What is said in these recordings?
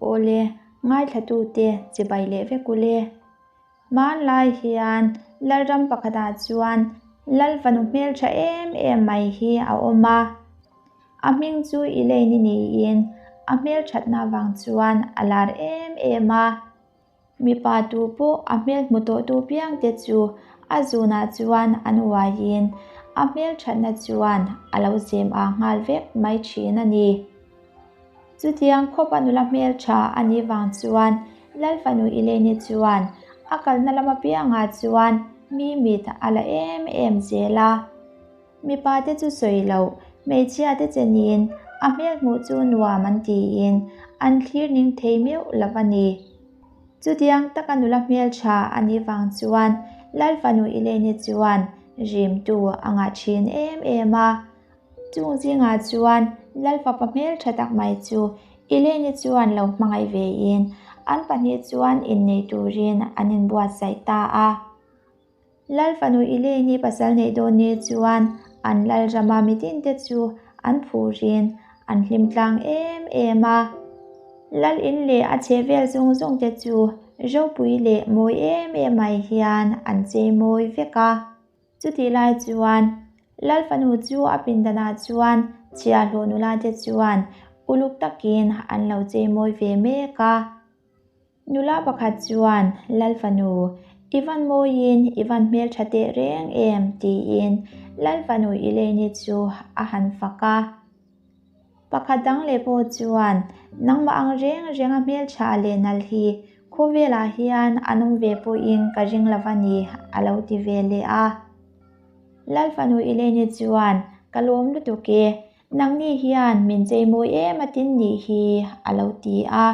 Awle, ngaithlatute chibai leh vek ule. Hmanlai hian Lalram pakhatah chuan Lal fanu hmeltha em em mai hi a awm a. A hming chu Elaine niin a hmelthatna avang chuan a lar em em a. Mipa tu pawh a hmel hmu tawh tu piang te chu a zunah chuan an uaiin a hmelthatna chuan a lo zem a nghal vek mai thin a ni. Chutiang khawpa nula hmeltha a nih vang chuan Lal fanu Elaine chuan a kalna lam apiangah chuan mi mit a la em em zel a. Mipa te chu sawi loh, hmeichhia te chenin a hmel hmuh chu nuam an tiin an thlir ning thei meuh lo a ni. Chutiang taka nula hmeltha a nih vang chuan Lal fanu Elaine chuan rimtu a ngah thin em em a. Chung zingah chuan Lal fapa hmeltha tak mai chu Elaine chuan lo hmangaih vein an pahnih chuan innei turin an inbuatsaih ta a. Lal fanu Elaine pasal neih dawn ni chuan an lal rama mitinte chu an phurin an hlim tlang em em a. Lal in leh a chhehvel zawng zawng te chu ropui leh mawi em em mai hian an chei mawi vek a. Chutih lai chuan Lal fanu chu a pindanah chuan chhiahhlawh nula te chuan uluk takin an lo chei mawi ve mek a. Nula pakhat chuan, Lal fanu, i van mawiin i van hmeltha teh reng em? tiin Lal fanu Elaine chu a han fak a. Pakhat dang leh pawh chuan, Nangmah ang reng renga hmeltha leh nal hi khawvelah hian an awm ve pawhin ka ring lo va ni, a lo ti ve leh a. Lal fanu Elaine chuan, Ka lawm lutuk e, nangni hian min cheimawi em atin nih hi, a lo ti a.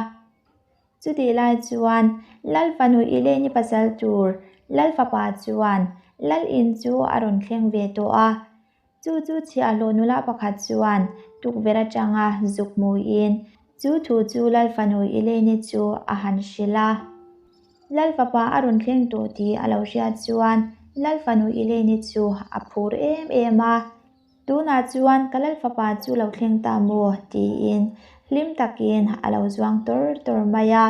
Chutih lai chuan Lal fanu Elaine pasal tur Lal fapa chuan Lal in chu a rawn thleng ve tawh a. Chu chu chhiahhlawh nula pakhat chuan tukverh atanga zuk hmuin chu thu chu Lal fanu Elaine chu a han hrilh a. Lal fapa a rawn thleng tawh tih a lo hriat chuan Lal fanu Elaine chu a phur em em a. Tunah chuan ka lal fapa chu lo thleng ta maw? tiin hlim takin a lo zuang tawr tawr mai a.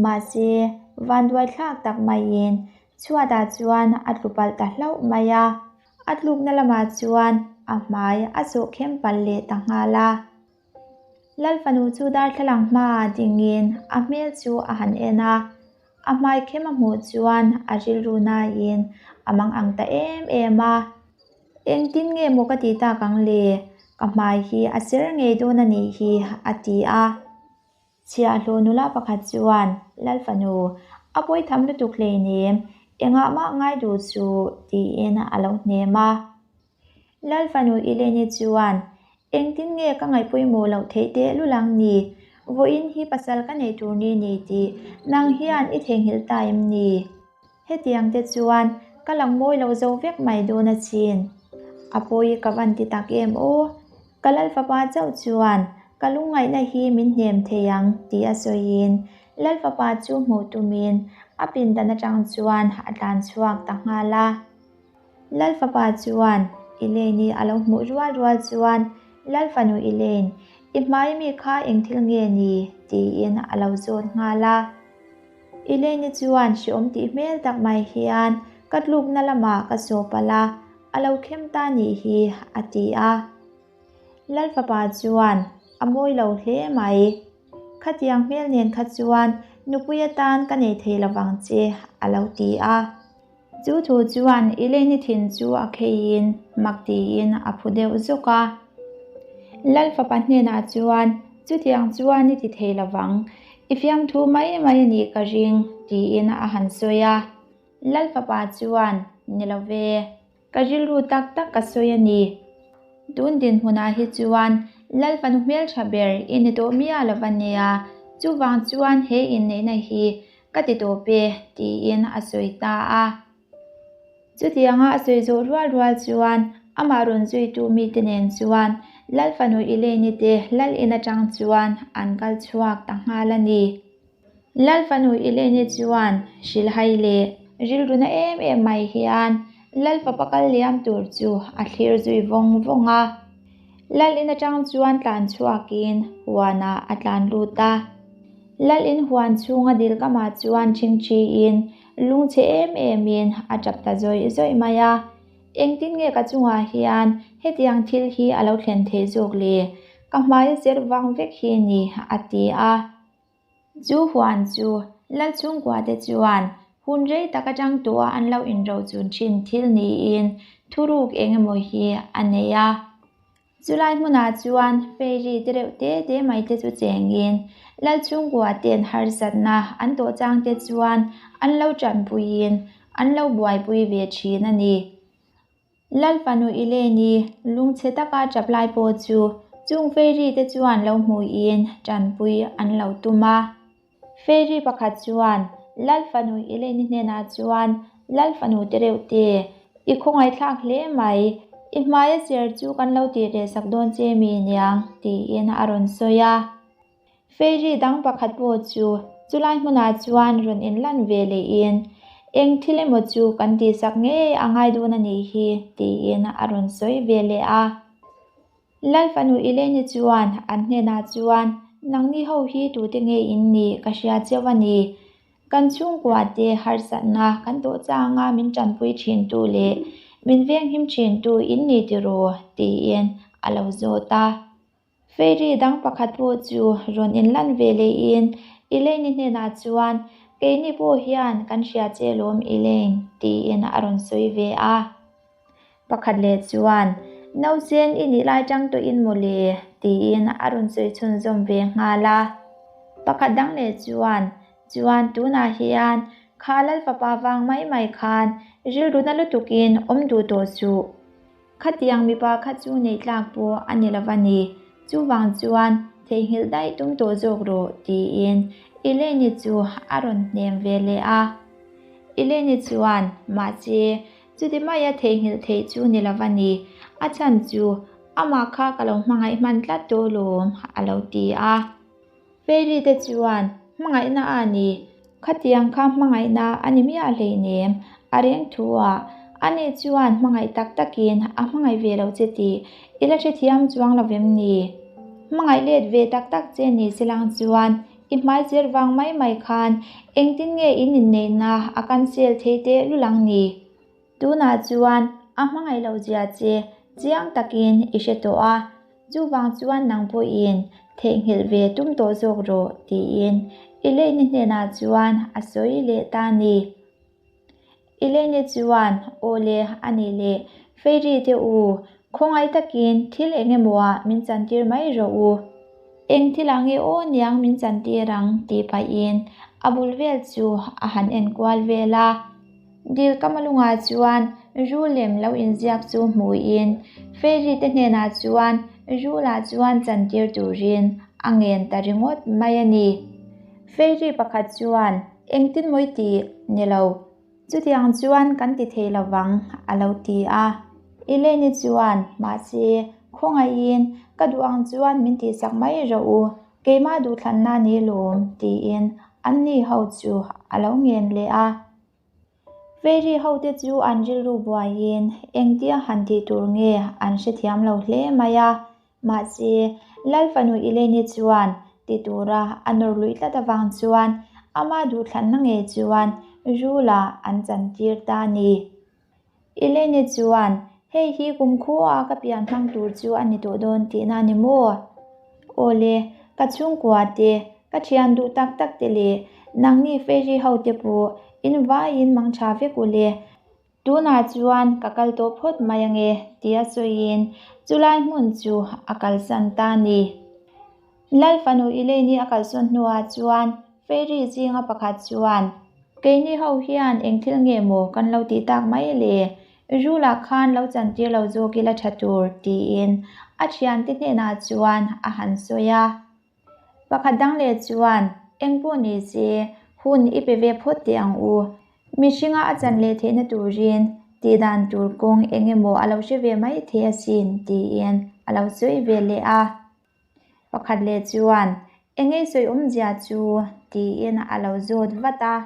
Mahse, vanduai thlak tak maiin chhuatah chuan a tlu palh ta hlauh mai a. A tlukna lamah chuan a hmai a sawh khem palh leh ta nghal a. Lal fanu chu darthlalang hmaah dingin a hmel chu a han en a. A hmai khem a hmuh chuan a rilru nain a mang ang ta em em a. Engtin nge maw ka tih tak ang le? Ka hmai hi a ser ngei dawn a nih hi, a ti a. Chhiahhlawh nula pakhat chuan, Lal fanu, a pawi tham lutuk hleinem, engah mah ngai duh suh, tiin a lo hnem a. Lal fanu Elaine chuan, Engtin nge ka ngaihpawimawh loh theih teh lul ang ni? Vawiin hi pasal ka neih tur ni ni tih nang hian i theihnghilh ta em ni? Hetiang te chuan ka lang mawi lo zo vek mai dawn a chin. A pawi ka van ti tak em aw? Ka lal fapa chauh chuan ka lungngaihna hi min hnem thei ang tih a sawiin lal fapa chu hmuh tumin a pindan atang chuan a tlan chhuak ta nghal a. Lal fapa chuan Elaine-i a lo hmuh rual rual chuan, Lal fanu Elaine, i hmai mi kha eng thil nge ni? tiin a lo zawt nghal a. Elaine-i chuan hreawm tih hmel tak mai hian, Ka tlukna lamah ka saw palh a, a lo khem ta nih hi, a ti a. Lal fapa chuan, A mawi lo hle mai. Khatiang hmel nen kha chuan nupui atan ka nei thei lovang che, a lo ti a. Chu thu chuan Elaine thin chu a kheiin mak tiin a phu deuh zawk a. Lal fapa hnenah chuan, Chutiang chuan i ti thei lovang, i fiamthu mai mai a nih ka ring, tiin a han sawi a. Lal fapa chuan, Ni lo ve, ka rilru tak tak ka sawi a ni. Tun dinhmunah hi chuan Lal fanu hmeltha ber i ni tawh miah lo va nia, chuvang chuan he inneihna hi Ka ti tawp e, tiin a sawi ta a. Chutianga a sawi zawh rual rual chuan amah rawn zuitu mite nen chuan Lal fanu Elaine te Lal in atang chuan an kal chhuak ta nghal a ni. Lal fanu Elaine chuan hrilhhai leh rilru na em em mai hian Lal fapa kal liam tur chu a thlir zui vawng vawng a. Lal in atang chuan tlan chhuakin huanah a tlan lut a. Lal in huan chhunga dil kamah chuan ṭhingṭhiin lungchhe em emin a ṭap ta zawih zawih mai a. Engtin nge ka chungah hian hetiang thil hi a lo thlen theih zawk le? Ka hmai a cher vang vek hi ni, a ti a. Chu huan chu Lal chhungkuate chuan hun rei tak atang tawha an lo inrochun thin thil niin thuruk eng emaw hi a nei a. Chulai hmunah chuan fairy te reuh te te mai te chu chengin Lal chhungkuate'n harsatna an tawh chang te chuan an lo tanpuiin an lo buaipui ve thin a ni. Lal fanu Elaine-i lungchhe taka tap lai pawh chu chung fairy te chuan lo hmuhin tanpui an lo tum a. Fairy pakhat chuan Lal fanu Elaine-i hnenah chuan, Lal fanu te reuh te, i khawngaihthlak hle mai, i hmaia cher chu kan lo tih reh sak dawn che mi niang, tiin a rawn sawi a. Fairy dang pakhat pawh chu chulai hmunah chuan rawn inlan ve lehin, Eng thil emaw chu kan tihsak ngei a ngai dawn a nih hi, tiin a rawn sawi ve leh a. Lal fanu Elaine chuan an hnenah chuan, Nangni ho hi tute nge in nih ka hria cheu a ni. Kan chhungkua te harsatna kan tawh changa min tanpui thintu leh min venghim thintu in ni tiraw? tiin a lo zawt a. Fairy dang pakhat pawh chu rawn inlan ve lehin Elaine hnenah chuan, Keini pawh hian kan hria che lawm Elaine, tiin a rawn sawi ve a. Pakhat leh chuan, Nausen i nih lai tang tawhin maw le? tiin a rawn sawi chhunzawm ve nghal a. Pakhat dang leh chuan, Chuan tunah hian kha Lal fapa vang mai mai khan rilru na lutukin awm duh tawh suh. Khatiang mipa kha chu neih tlak pawh a ni lo a ni. Chuvang chuan theihnghilh daih tum tawh zawk rawh, tiin Elaine chu a rawn hnem ve leh a. Elaine chuan, Mahse, chuti maia theihnghilh theih chu ni lo a ni. A chhan chu amah kha ka lo hmangaih hman tlat tawh lawm, a lo ti a. Fairy te chuan, Hmangaihna a ni. Khatiang kha hmangaihna a ni miah hleinem, a reng thu a. Ani chuan hmangaih tak takin a hmangaih ve lo che tih i la hrethiam chuang lo vem ni? Hmangaih let ve tak tak che ni silang chuan i hmai cher vang mai mai khan engtin nge in inneihna a cancel thei teh lul ang ni? Tunah chuan a hmangaih loh zia che chiang takin i hre tawh a, chuvang chuan nang pawhin theihnghilh ve tum tawh zawk rawh tiin Elaine hnenah chuan a sawi leh ta a ni. Elaine chuan, Aw le, a nih leh, Fairy te u, khawngaih takin thil eng emaw ah min chantir mai rawh u. Eng thil ah nge aw niang min chantir ang tih pahin a bul vel chu a han enkual vel a. Dil Kamalunga chuan Ru lem lo inziak chu hmuin Fairy te hnenah chuan Rula chuan chantir turin a ngen ta ringawt mai a ni. Fairy pakhat chuan, Engtin mawi tih ni lo, chutiang chuan kan ti thei lovang, a lo ti a. Elaine chuan, Mahse, khawngaihin ka duh ang chuan min tihsak mai rawh u, keimah duhthlanna ni lawm, tiin anni ho chu a lo ngen leh a. Fairy hote chu an rilru buaiin engtia han tih tur nge an hrethiam lo hle mai a. Mahse, Lal fanu Elaine chuan ti tura a nawr luih tlat avang chuan ama duhthlanna ngei chuan Rula an chantir ta a ni. Elaine chuan, Hei hi kumkhua ka pian hmang tur chu a ni tawh dawn tihna a ni maw? Aw le, ka chhungkua te, ka thian duh tak tak te leh nangni fairy ho te pawh in vaiin mang tha vek u le. Tunah chuan ka kal tawh phawt mai ange tia sawiin chulai hmun chu a kalsan ta a ni. Lal fanu Elaine-i a kalsawn hnuah chuan Fairy zinga pakhat chuan, Keini ho hian eng thil nge maw kan lo tih tak mai le? Rula khan lo chantir lo zawk ila tha tur, tiin a thiante hnenah chuan a han sawi a. Pakhat dang leh chuan, Eng pawh ni se, hun i pe ve phawt teh ang u. Mihringa a chan leh theihna turin tih dan tur kawng eng emaw a lo hre ve mai thei asin, tiin a lo sawi ve leh a. Pakhat leh chuan, Eng ei sawi awmzia chu? tiin a lo zawt vat a.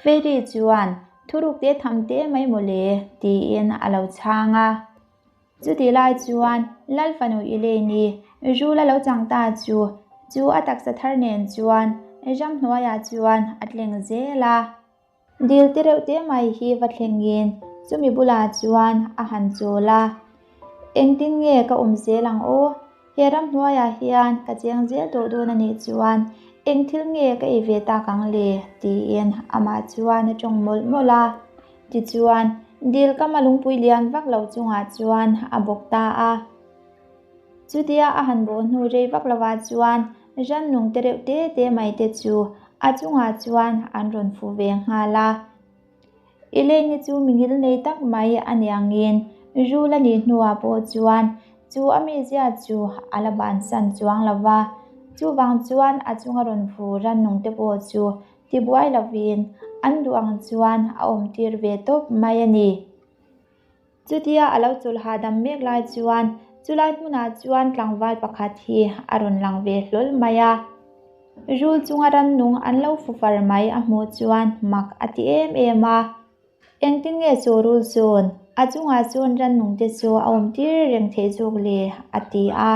Fairy chuan, Thuruk te tham te mai maw le? tiin a lo chhang a. Chutih lai chuan Lal fanu Elaine-i rul a lo chang ta chu, chu a taksa thar nen chuan Ramhnuaiah chuan a tleng zel a. Dil te reuh te mai hi va thlengin chumi bulah chuan a han chawl a. Engtin nge ka awm zel ang aw? He ramhnuaiah hian ka cheng zel tawh dawn a nih chuan eng thil nge ka ei ve tak ang le? tiin amah chuan a tawng mawlh mawlh a. Tichuan, dil kama lungpui lian vak lo chungah chuan a bawk ta a. Chutia a han bawh hnu rei vak lovah chuan rannung te reuh te te mai te chu a chungah chuan an rawn fu ve nghal a. Elaine chu mi ngil nei tak mai a ni angin rul a nih hnuah pawh chuan chu a mizia chu a la bansan chuang lo va, chuvang chuan a chunga rawn fu rannung te pawh chu tibuai lovin an duh ang chuan a awmtir ve tawp mai a ni. Chutia a lo chawlh hahdam mek lai chuan chulai hmunah chuan tlangval pakhat hi a rawn lang ve hlawl mai a. Rul chunga rannung an lo fu far mai a hmuh chuan mak a ti em em a. Engtin nge chu rul chuan a chungah chuan rannung te chu a awm tir reng theih zawk le? a ti a.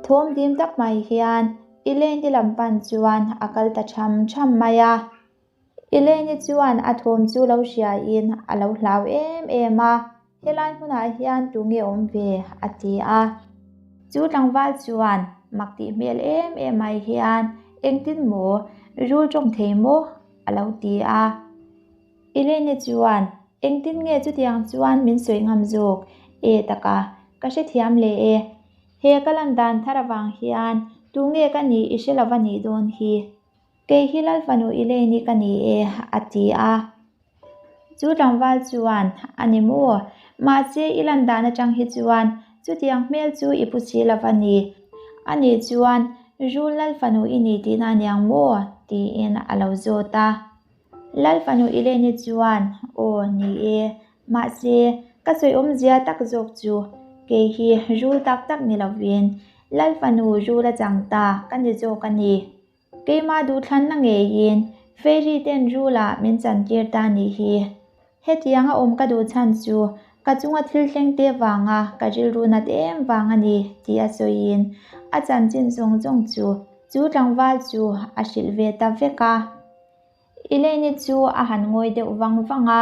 Thawm dim tak mai hian Elaine-i lam pan chuan a kal ta tham tham mai a. Elaine-i chuan a thawm chu lo hriain a lo hlau em em a, Helai hmunah hian tunge awm ve? a ti a. Chu tlangval chuan mak tih hmel em em mai hian, Engtin maw? Rul tawng thei maw? a lo ti a. Elaine-i chuan, Engtin nge chutiang chuan min sawi ngam zawk? E taka, ka hrethiam leh e. He ka lan dan thar avang hian tunge ka nih i hre lova nih dawn hi? Kei hi Lal fanu Elaine-i ka ni e, a ti a. Chu tlangval chuan, A ni maw? Mahse, i lan dan atang hi chuan chutiang hmel chu i pu si lo va ni. A nih chuan, Rul Lal fanu i ni tihna aniang maw? tiin a lo zawt a. Lal fanu Elaine-i chuan, Aw, ni e. Mahse, ka sawi awmzia tak zawk chu kei hi rul tak tak ni lovin Lal fanu rul a chang ta ka ni zawk a ni. Keimah duhthlanna ngeiin Fairy ten rula min chantir ta nih hi. Hetiang a awm ka duh chhan chu ka chunga thil thleng te vanga ka rilru nat em vang a ni tih a sawiin a chanchin zawng zawng chu chu tlangval chu a hrilh ve ta vek a. Elaine chu a han ngawi deuh vang vang a,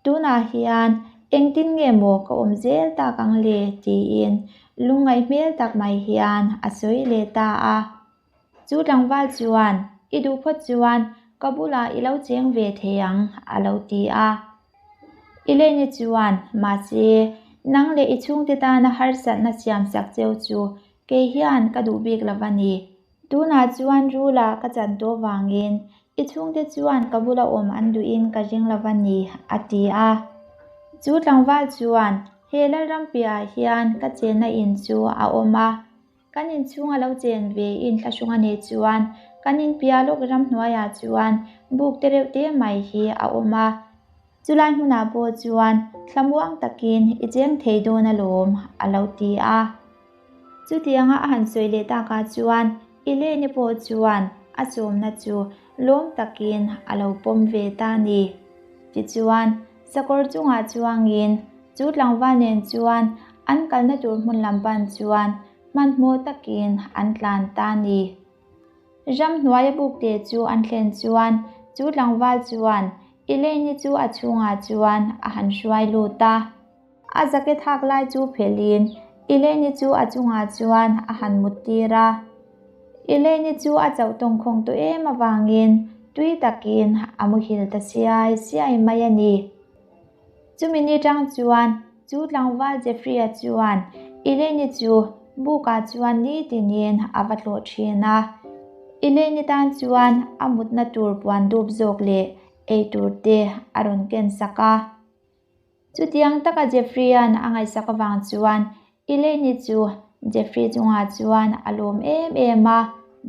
Tunah hian engtin nge maw ka awm zel tak ang le tiin lungngaih hmel tak mai hian a sawi leh ta a. Chu tlangval chuan, I duh phawt chuan ka bulah i lo cheng ve thei ang, a lo ti a. Elaine chuan, Mahse, nang leh i chhungte tana harsatna siamsak cheu chu kei hian ka duh bik lo va ni. Tunah chuan Rula ka chan tawh vangin i chhungte chuan ka bula awm an duhin ka ring lo va ni, a ti a. Chu tlangval chuan, He Lalrampiah hian ka chenna in chu a awm a. Kan inchhung a lo chen ve inthlahrung a nih chuan kan inpiah lawk ramhnuaiah chuan buk te reuh te mai hi a awm a. Chulai hmunah pawh chuan thlamuang takin i cheng thei dawn alawm a lo ti a. Chutianga a han sawi leh takah chuan Elaine pawh chuan a chawmna chu lawm takin a lo pawm ve ta a ni. Tichuan, sakawr chungah chuangin chu tlangval nen chuan an kalna tur hmun lam pan chuan hmanhmawh takin an tlan ta a ni. Ramhnuaia bukte chu an thlen chuan chu tlangval chuan Elaine-i chu a chhungah chuan a han hruai lut a. A jacket hak lai chu phelhin Elaine-i chu a chungah chuan a han mut tir a. Elaine-i chu a chauh tawngkhawng tawh em avangin tui takin a muhil ta siai siai mai a ni. Chumi ni tang chuan chu tlangval Jeffrey-a chuan Elaine-i chu bukah chuan nitinin a va tlawh thin a. Elaine-i tan chuan a mutna tur puan dup zawk leh eitur te a rawn ken sak a. Chutiang taka Jeffrey-a'n a ngaihsak avang chuan Elaine-i chu Jeffrey chungah chuan a lawm em em a,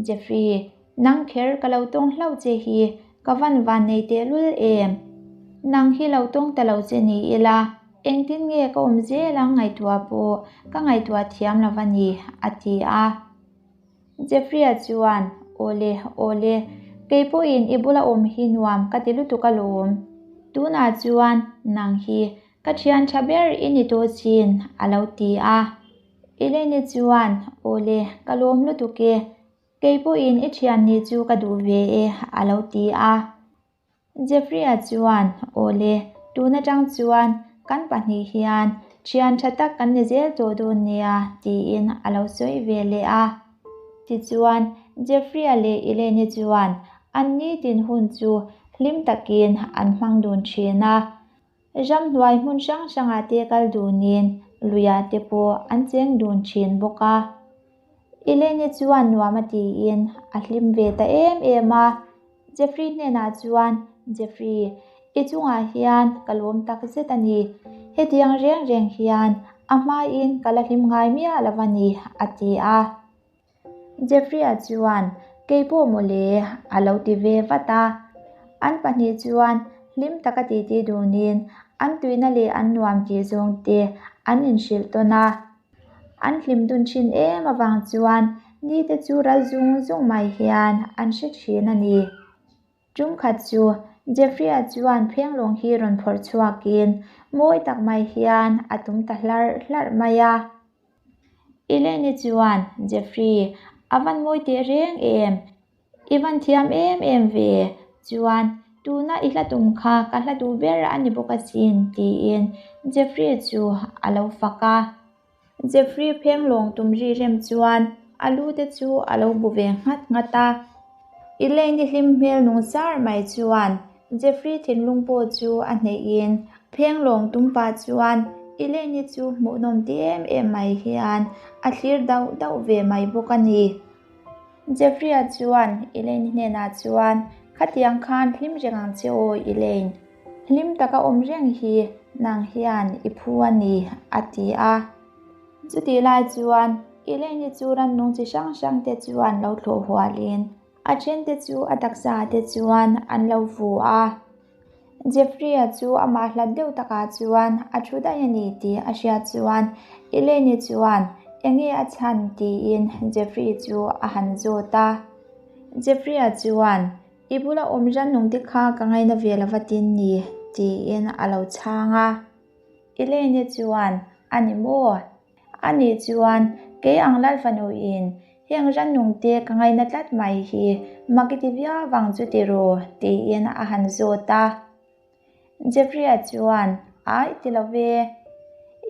Jeffrey, nang kher ka lo tawng hlauh che hi ka van van nei tehlul em? Nang hi lo tawng ta lo che ni ila, engtin nge ka awm zel ang ngaihtuah pawh ka ngaihtuah thiam lo va ni, a ti a. Jeffrey-a chuan, Awle, awle, kei pawhin i bula awm hi nuam ka ti lutuk alawm. Tunah chuan nang hi ka thian tha ber i ni tawh chin, a lo ti a. Elaine chuan, Awle, ka lawm lutuk e. Kei pawhin i thian nih chu ka duh ve e, a lo ti a. Jeffrey-a chuan, Awle, tun atang chuan kan pahnih hian thian tha tak kan ni zel tawh dawn nia, tiin a lo sawi ve leh a. Tichuan, Jeffrey-a leh Elaine-i chuan an nitin hun chu hlim takin an hmang dun thin a. Ramhnuai hmun hrang hrangah te kal dunin luiah te pawh an cheng dun thin bawk a. Elaine chuan nuam a tiin a hlim ve ta em em a. Jeffrey hnenah chuan, Jeffrey, i chungah hian ka lawm tak zet a ni. Hetiang reng reng hian a hmain ka la hlim ngai miah lo a ni, a ti a. Jeffrey-a chuan, Kei pawh mawle, a lo ti ve vat a. An pahnih chuan hlim taka titi dunin an tuina leh an nuam tih zawng te an inhrilh tawn a. An hlim dun thin em avang chuan nite chu ral zung zung mai hian an hre thin a ni. Tum khat chu Jeffrey-a chuan phenglawng hi rawn phawrh chhuakin mawi tak mai hian a tum ta hlarh hlarh mai a. Elaine chuan, Jeffrey, a van mawi teh reng em? I van thiam em em ve? Chuan, tuna i hla tum kha ka hla duh ber a ni bawk asin, tiin Jeffrey chu a lo fak a. Jeffrey phenglawng tum ri rem chuan a lu te chu a lo bu ve nghat nghat a. Elaine hlim hmel nung sar mai chuan Jeffrey thinlung pawh chu a hnehin phenglawng tum pah chuan Elaine chu hmuhnawm ti em em mai hian a thlir dauh dauh ve mai bawk a ni. Jeffrey-a chuan Elaine hnenah chuan, Khatiang khan hlim reng ang che aw Elaine, hlim taka awm reng hi nang hian i phu a ni, a ti a. Chutih lai chuan Elaine chu rannung chi hrang hrang te chuan lo thlawh hualin a thente chu a taksa te chuan an lo vu a. Jeffrey-a chu amah hlat deuh takah chuan a thu daih a ni tih a hriat chuan Elaine chuan enge a chhan tiin Jeffrey chu a han zawt a. Jeffrey-a chuan, I bula awm rannung te kha ka ngaina ve lo va tin ni, tiin a lo chhang a. Elaine chuan, A ni maw? A nih chuan, kei ang Lal fanuin heng rannungte ka ngaina tlat mai hi mak i ti viau vang chu ti ru, tiin a han zawt a. Jeffrey-a chuan, Ai ti lo ve.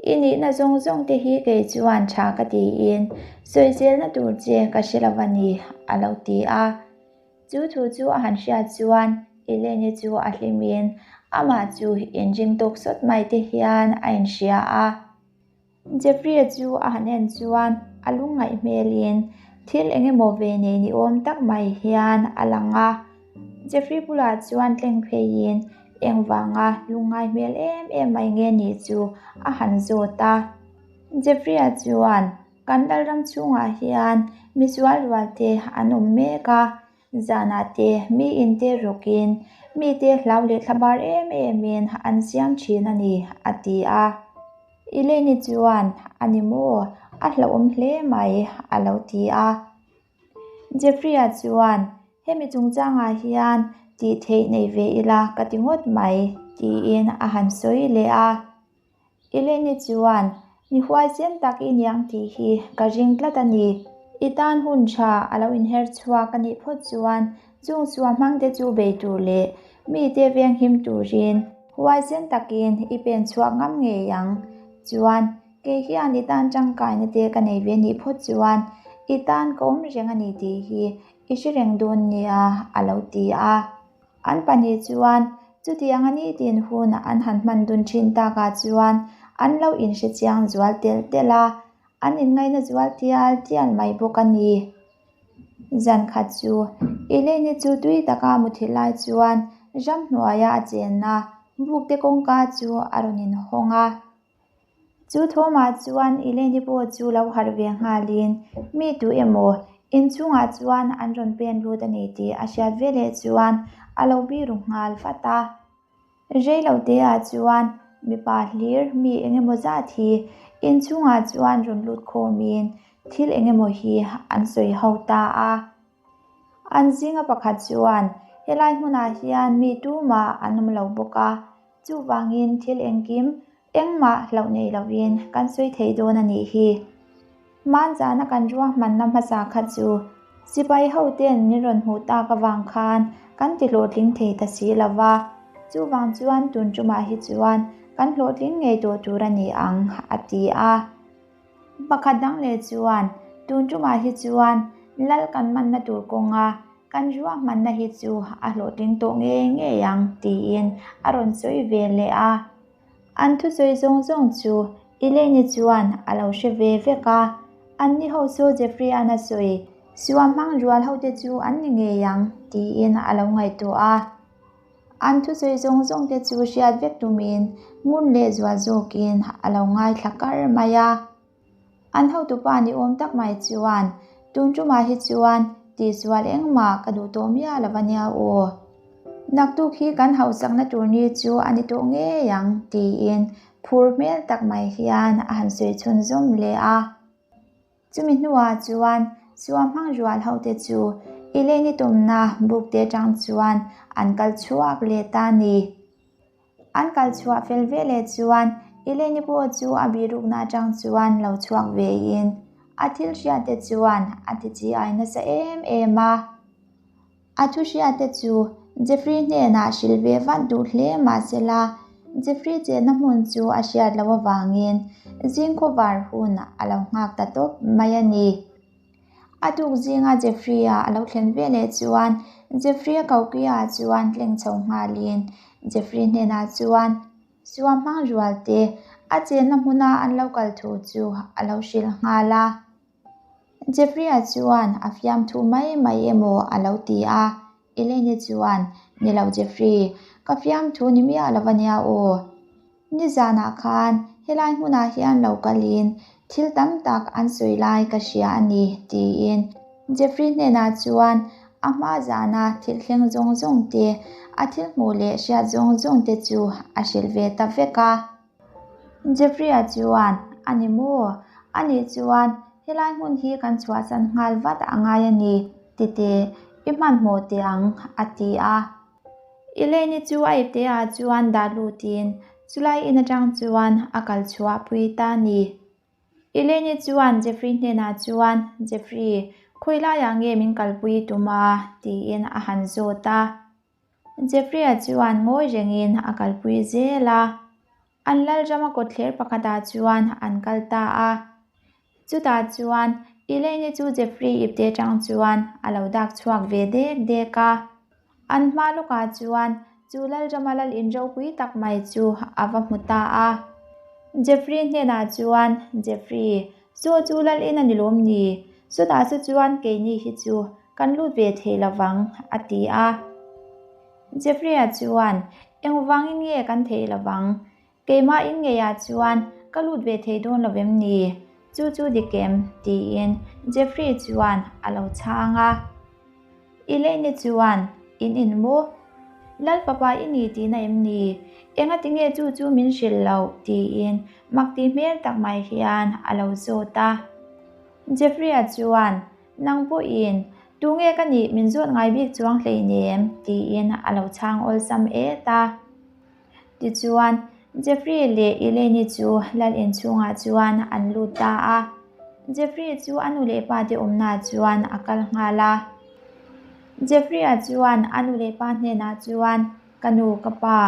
I nihna zawng zawng te hi kei chuan tha ka tiin sawiselna tur che ka hre lo a ni, a lo ti a. Chu thu chu a han hriat chuan Elaine chu a hlimin amah chu inring tawk sawt mai te hian a inhria a. Jeffrey-a chu a han en chuan a lungngaih hmelin thil eng emaw ve nei ni awm tak mai hian a lang a. Jeffrey bulah chuan tleng pheiin engvanga lungngai hmel em em mai nge nih chu a han zawt a. Jeffrey-a chuan Kan lalram chhungah hian misual rualte an awm mek a, zanah te mi inte rawkin mite hlau leh thlabar em emin an siam thin a ni, a ti a. Elaine chuan, A ni maw? A hlauhawm hle mai, a lo ti a. Jeffrey-a chuan, Hemi chungchangah hian tih theih nei ve ila ka ti ngawt mai, tiin a han sawi leh a. Eleni chuan, Mi huaisen tak i niang tih hi ka ring tlat a ni. I tan hun tha a lo inher chhuak a nih phawt chuan chung chua hmangte chu bei tur leh mite venghim turin huaisen takin i pen chhuak ngam ngei ang. Chuan, kei hian i tan tangkaina te ka nei ve nih phawt chuan i tan ka awm reng a ni tih hi i hre reng dawn nia, a lo ti a. An pahnih chuan chutiang a nitin hun an han hman dun thin takah chuan an lo inhre chiang zual telh telh a, an inngaihna zual tial tial mai bawk a ni. Zan khat chu Elaine chu tui taka muthilh lai chuan ramhnuaia a chenna bukte kawngka chu a rawn inhawng a. Chu thawmah chuan Elaine pawh chu lo harh ve nghalin mi tu emaw inchhungah chuan an rawn pen lut a ni tih a hriat veleh chuan a lo biru nghal vat a. Reilo teah chuan mipa hlir mi eng emaw zat hi inchhungah chuan rawn lut khawmin thil eng emaw hi an sawi ho ta a. An zinga pakhat chuan helai hmunah hian mi tumah an awm lo bawk a. Chuvangin thil engkim engmah hlauh nei lovin kan sawi thei dawn a nih hi. Hmanzana kan ruahmanna hmasa kha chu Sipai hoten min rawn hmuh tak avang khan kan ti hlawhtling thei ta si lo va, chuvang chuan tun tumah hi chuan kan hlawhtling ngei tawh tur a ni ang, a ti a. Pakhat dang leh chuan, Tun tumah hi chuan lal kan manna tur kawnga kan ruahmanna hi chu a hlawhtling tawh ngei ngei ang, tiin a rawn sawi ve leh a. An thusawi zawng zawng chu Elaine chuan a lo hre ve vek a, anni ho chu Jeffrey-a'n a sawi suam hmang rual hote chu an ni ngei ang tiin a lo ngaihtuah a. An thusawi zawng zawng te chu hriat vek tumin ngun leh zual zawkin a lo ngaithla kar mai a. An hotupa ni awm tak mai chuan, Tun tumah hi chuan tihsual engmah ka duh tawh miah lo a nia aw. Naktuk hi kan hausakna tur ni chu a ni tawh ngei ang, tiin phur hmel tak mai hian a han sawi chhunzawm leh a. Chumi hnuah chuan suam hmang rual hote chu Elaine-i tumna buk te atang chuan an kal chhuak leh ta a ni. An kal chhuah fel ve leh chuan Elaine-i pawh chu a birukna atang chuan lo chhuak vein a thil hriatte chuan a ti chi ai nasa em em a. A thu hriatte chu Jeffrey hnenah hrilh ve vat duh hle mahsela Jeffrey chenna hmun chu a hriat loh avangin zing khawvar hun a lo nghak ta tawp mai a ni. A tuk zinga Jeffrey-a a lo thlen ve leh chuan Jeffrey-a kokia chuan tleng chho nghalin Jeffrey hnenah chuan Suam hmang rualte a chenna hmuna an lo kal thu chu a lo hrilh nghal a. Jeffrey-a chuan a fiamthu mai mai emaw a lo ti a, Elaine chuan, Ni lo Jeffrey, ka fiamthu ni miah lo a nia aw. Nizanah khan helai hmunah hian lo kalin thil tam tak an sawi lai ka hria a ni, tiin Jeffrey hnenah chuan a hma zana thil thleng zawng zawng te, a thil hmuh leh hriat zawng zawng te chu a hrilh ve ta vek a. Jeffrey-a chuan, A ni maw? A nih chuan helai hmun hi kan chhuahsan nghal vat a ngai a ni, titeh i hmanhmawh teh ang, a ti a. Elaine-i chu a ipte-ah chuan dah lutin chulai in atang chuan a kal chhuah pui ta a ni. Elaine-i chuan Jeffrey hnenah chuan, Jeffrey, khawi laiah nge min kalpui i tum a? tiin a han zawt a. Jeffrey-a chuan ngawi rengin a kalpui zel a. An lalrama kawtthler pakhatah chuan an kal ta a. Chutah chuan Elaine-i chu Jeffrey ipte atang chuan a lo dak chhuak ve dek dek a. An hma lawkah chuan chu lalrama lal in ropui tak mai chu a va hmu ta a. Jeffrey hnenah chuan, Jeffrey, saw chu lal in a ni lawm ni? Chutah chu chuan keini hi chu kan lut ve thei lo vang, a ti a. Jeffrey-a chuan, Engvangin nge kan theih lo vang? Keimah in ngeiah chuan ka lut ve thei dawn lo vem ni? Chu chu dik em? tiin Jeffrey chuan a lo chhang a. Elaine chuan, In in maw? Lal fapa i ni tihna em ni? Engati nge chu chu min hrilh loh? tiin mak tih hmel tak mai hian a lo zawt a. Jeffrey-a chuan, Nang pawhin, tunge ka nih min zawt ngai bik chuang hleinem? tiin a lo chhang awlsam et a. Tichuan, Jeffrey leh Elaine chu lal inchhungah chuan an lut ta a. Jeffrey chu a nu leh pa te awmnaah chuan a kal nghal a. Jeffrey-a chuan a nu leh pa hnenah chuan, Ka nu, ka pa,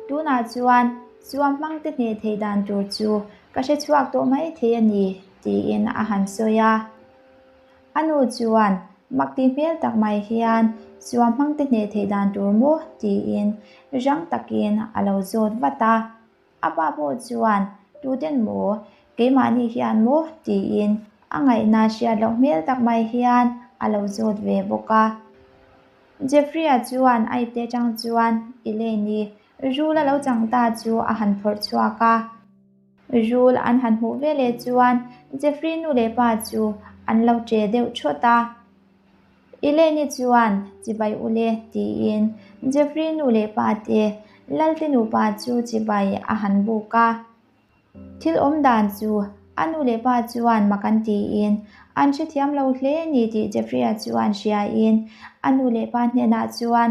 tunah chuan chuam hmangte hneh theih dan tur chu ka hre chhuak tawh mai thei a ni, tiin a han sawi a. A nu chuan mak tih hmel tak mai hian suam hmangte hneh theih dan tur maw tiin rang takin a lo zawt vat a. A pa pawh chuan tuten maw keimahni hian maw tiin a ngaihna hriat loh hmel tak mai hian a lo zawt ve bawk a. Jeffrey-a chuan a ipte atang chuan Elaine-i rul a lo chang ta chu a han phawrh chhuak a. Rul an han hmuh ve leh chuan Jeffrey nu leh pa chu an lo che deuh thawt a. Elaine-i chuan chibai ule tiin Jeffrey nu leh pa te Lalte nupa chu chibai a han buk a. Thil awm dan chu a nu leh pa chuan mak an tiin an hrethiam lo hle ni tih Jeffrey-a chuan hriain a nu leh pa hnenah chuan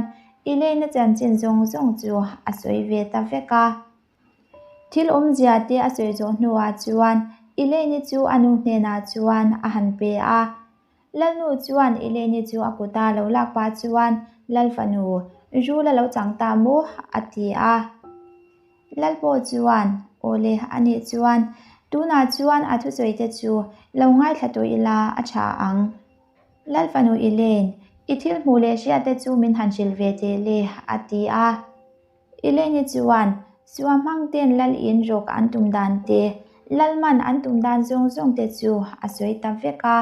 Elaine-a chanchin zawng zawng chu a sawi ve ta vek a. Thil awmzia te a sawi zawh hnuah chuan Elaine-i chu a nu hnenah chuan a han pe a. Lalnu chuan Elaine-i chu a kuta lo lak pah chuan, Lal fanu, rul a lo chang ta maw? a ti a. Lal pawh chuan, Awle, anih chuan tunah chuan a thusawi te chu lo ngaithla tawh ila a tha ang. Lal fanu Elaine, i thil hmuh leh hriat te chu min han hrilh ve teh le, a ti a. Elaine chuan, Sua hmang ten lal in rawk an tum dan te, lal man an tum dan zawng zawng te chu a sawi ta vek a.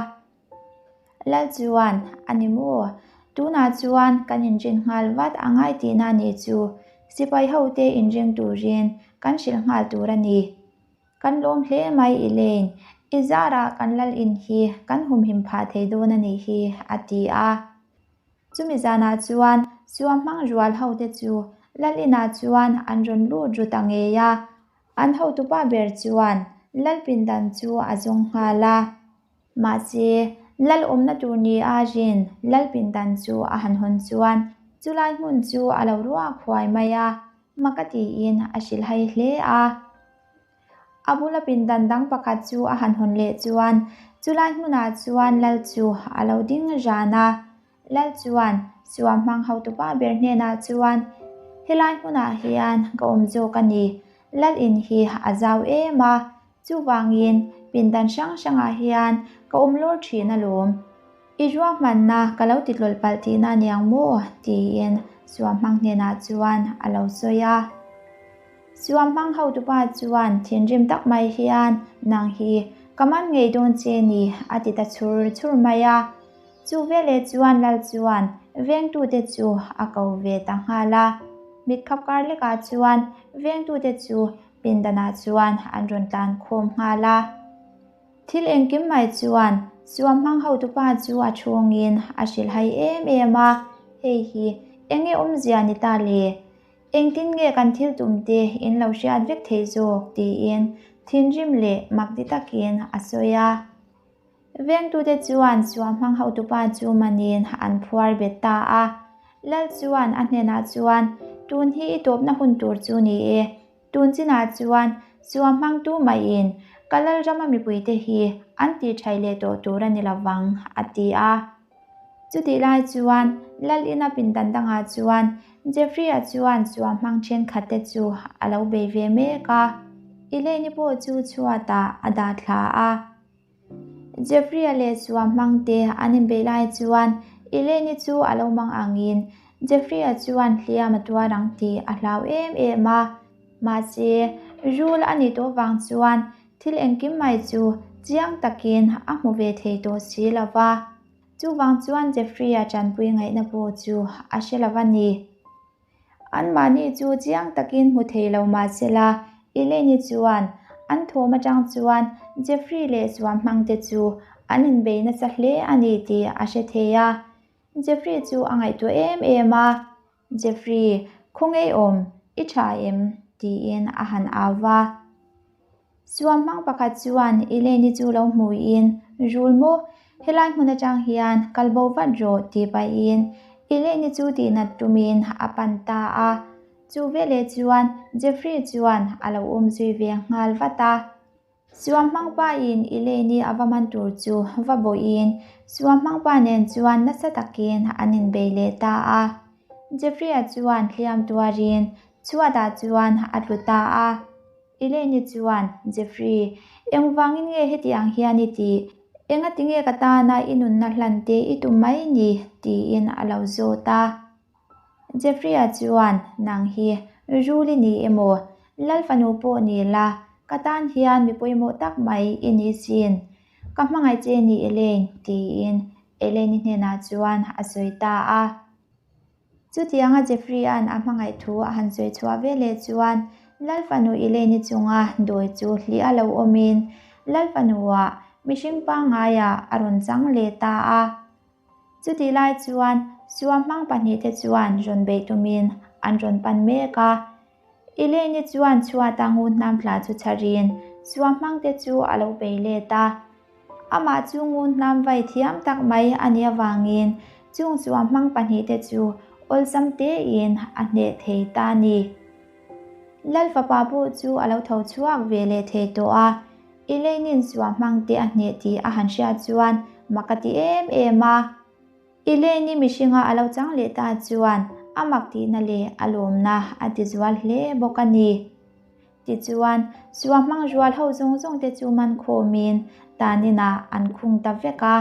Lal chuan, A ni maw? Tunah chuan kan inrin nghal vat a ngai tihna ni chu sipai ho te inring turin kan hrilh nghal tur a ni. Kan lawm hle mai Elaine, i zarah kan lal in hi kan humhim phah thei dawn a nih hi, a ti a. Chumi zanah chuan suam hmang rual ho te chu lal inah chuan an rawn lut ru ta ngei a. An hotupa ber chuan lal pindan chu a zawng nghal a. Mahse, lal awmna tur ni a rin lal pindan chu a han hawn chuan chulai hmun chu a lo ruak huai mai a, mak a tiin a hrilhhai hle a. A bula pindan dang pakhat chu a han hawn leh chuan chulai hmunah chuan lal chu a lo ding ran a. Lal chuan suam hmang hotupa ber hnenah chuan, Helai hmunah hian ka awm zawk a ni, lal in hi a zau em a, chuvangin pindan hrang hrangah hian ka awm lawr thin alawm. I ruahmanna ka lo ti tlawlh palh tihna aniang maw? tiin suam hmang hnenah chuan a lo sawi a. Suam hmang hotupa chuan thinrim tak mai hian, Nang hi ka man ngei dawn che ni, a ti ta chhur chhur mai a. Chu veleh chuan lal chuan vengtute chu a ko ve ta nghal a. Mitkhap kar lekah chuan vengtute chu pindanah chuan an rawn tlan khawm nghal a. Thil engkim mai chuan suam hmang hotupa chu a chhungin a hrilhhai em em a, Hei hi eng nge awmzia ni ta le? Engtin nge kan thil tumte in lo hriat vek thei zawk? tiin thinrim leh makti takin a sawi a. Vengtute chuan suam hmang hotupa chu manin an phuar bet ta a. Lal chuan a hnenah chuan, Tun hi i tawpna hun tur chu ni e. Tun chinah chuan suam hmangtu maiin ka Lalrama mipuite hi an tih ṭhaih leh tawh tur a ni lovang, a ti a. Chutih lai chuan Lal ina pindan dangah chuan Jeffrey-a chuan suam hmang ṭhenkhatte chu a lo bei ve mek a. Elaine-i pawh chu chhuatah a dah thla a. Jeffrey-a leh Sua hmangte an inbeih lai chuan Elaine-i chu a lo mang angin Jeffrey-a chuan hliam a tuar ang tih a hlau em em a. Mahse, rul a nih tawh vang chuan thil engkim mai chu chiang takin a hmu ve thei tawh si lo va. Chuvang chuan Jeffrey-a tanpui ngaihna pawh chu a hre lo a ni. Anmahni chu chiang takin hmu thei lo mah sela, Elaine-i chuan an thawm atang chuan Jeffrey leh Suam hmangte chu an inbei nasa hle a ni tih a hre thei a. Jeffrey chu a ngaihtuah em em a, Jeffrey, khawnge awm, i tha em? tiin a han au va. Suam hmang pakhat chuan Elaine-i chu lo hmuiin, Rul maw? Helai hmun atang hian kal bo vat rawh tih pahin Elaine-i chu tihnat tumin a pan ta a. Chu veleh chuan Jeffrey chuan a lo awm zui ve nghal vat a. Suam hmang pain Elaine-i a va man tur chu va bawhin Suam hmang pa nen chuan nasa takin an inbei leh ta a. Jeffrey-a chuan hliam tuarin chhuatah chuan a tlu ta a. Elaine chuan, Jeffrey, engvangin nge heti ang hian i tih? Engati nge ka tana i nunna hlan te i tum mai ni? tiin a lo zawt a. Jeffrey-a chuan, Nang hi rul i ni emaw? Lal fanu pawh ni la, ka tan hian mi pawimawh tak mai i ni sin. Ka hmangaih che ni Elaine, tiin Elaine-i hnenah chuan a sawi ta a. Chutianga Jeffrey-a'n a hmangaih thu a han sawi chhuah ve leh chuan Lal fanu Elaine-i chunga dawi chu hliah lo awmin Lal fanua mihring pangngaiah a rawn chang leh ta a. Chutih lai chuan Sua hmang pahnihte chuan rawn beih tumin an rawn pan mek a. Elaine-i chuan chhuata ngu hnam tla chu chharin Sua hmangte chu a lo bei let a. Amah chu ngun hnam vai thiam tak mai a nih avangin chung chu a hmang pahnihte chu awlsam tein a hneh thei ta a ni. Lal fapa pawh chu a lo tho chhuak ve leh thei tawh a, Elaine-in chu a hmang te a hneh tih a han hriat chuan mak a ti em em a. Elaine-i mihringa a lo chang leh ta chuan a mak tihna leh a lawmna a ti zual hle bawk a ni. Tichuan, sua hmang rual ho zawng zawng te chu man khawmin tan inah an khung ta vek a.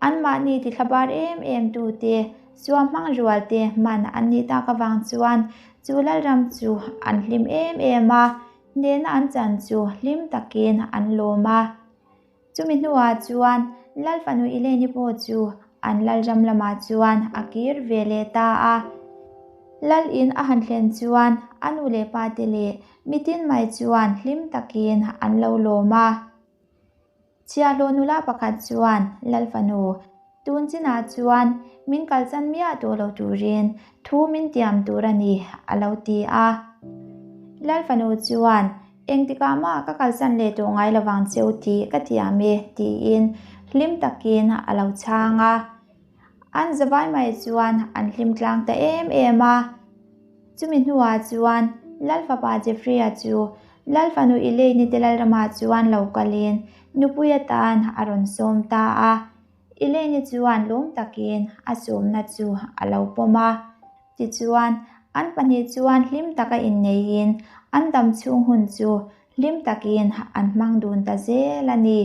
Anmahni ti thlabar em em tute, sua hmang rual te man an nih tak avang chuan chu Lalram chu an hlim em em a, hnehna an chan chu hlim takin an lawm a. Chumi hnuah chuan Lal fanu Elaine-i pawh chu an Lalram lamah chuan a kir ve leh ta a. Lal in a han thlen chuan a nu leh pa te leh mitin mai chuan hlim takin an lo lawm a. Chhiahhlawh nula pakhat chuan Lal fanu Tun chinah chuan min kalchan miah tawh lo turin thu min tiam tur a ni, a lo ti a. Lal fanu chuan, Engtikah mah ka kalsan leh tawh ngai lovang cheu tih ka tiam e, tiin hlim takin a lo chhang a. An zavai mai chuan an hlim tlang ta em em a. Chumi hnuah chuan Lal fapa Jeffrey-a chu Lal fanu Elaine-i te Lalramah chuan lo kalin nupui atan a rawn sawm ta a. Elaine-i chuan lawm takin a sawmna chu a lo pawm a. Tichuan, an pahnih chuan hlim taka inneiin an dam chhung hun chu hlim takin an hmang dun ta zel a ni.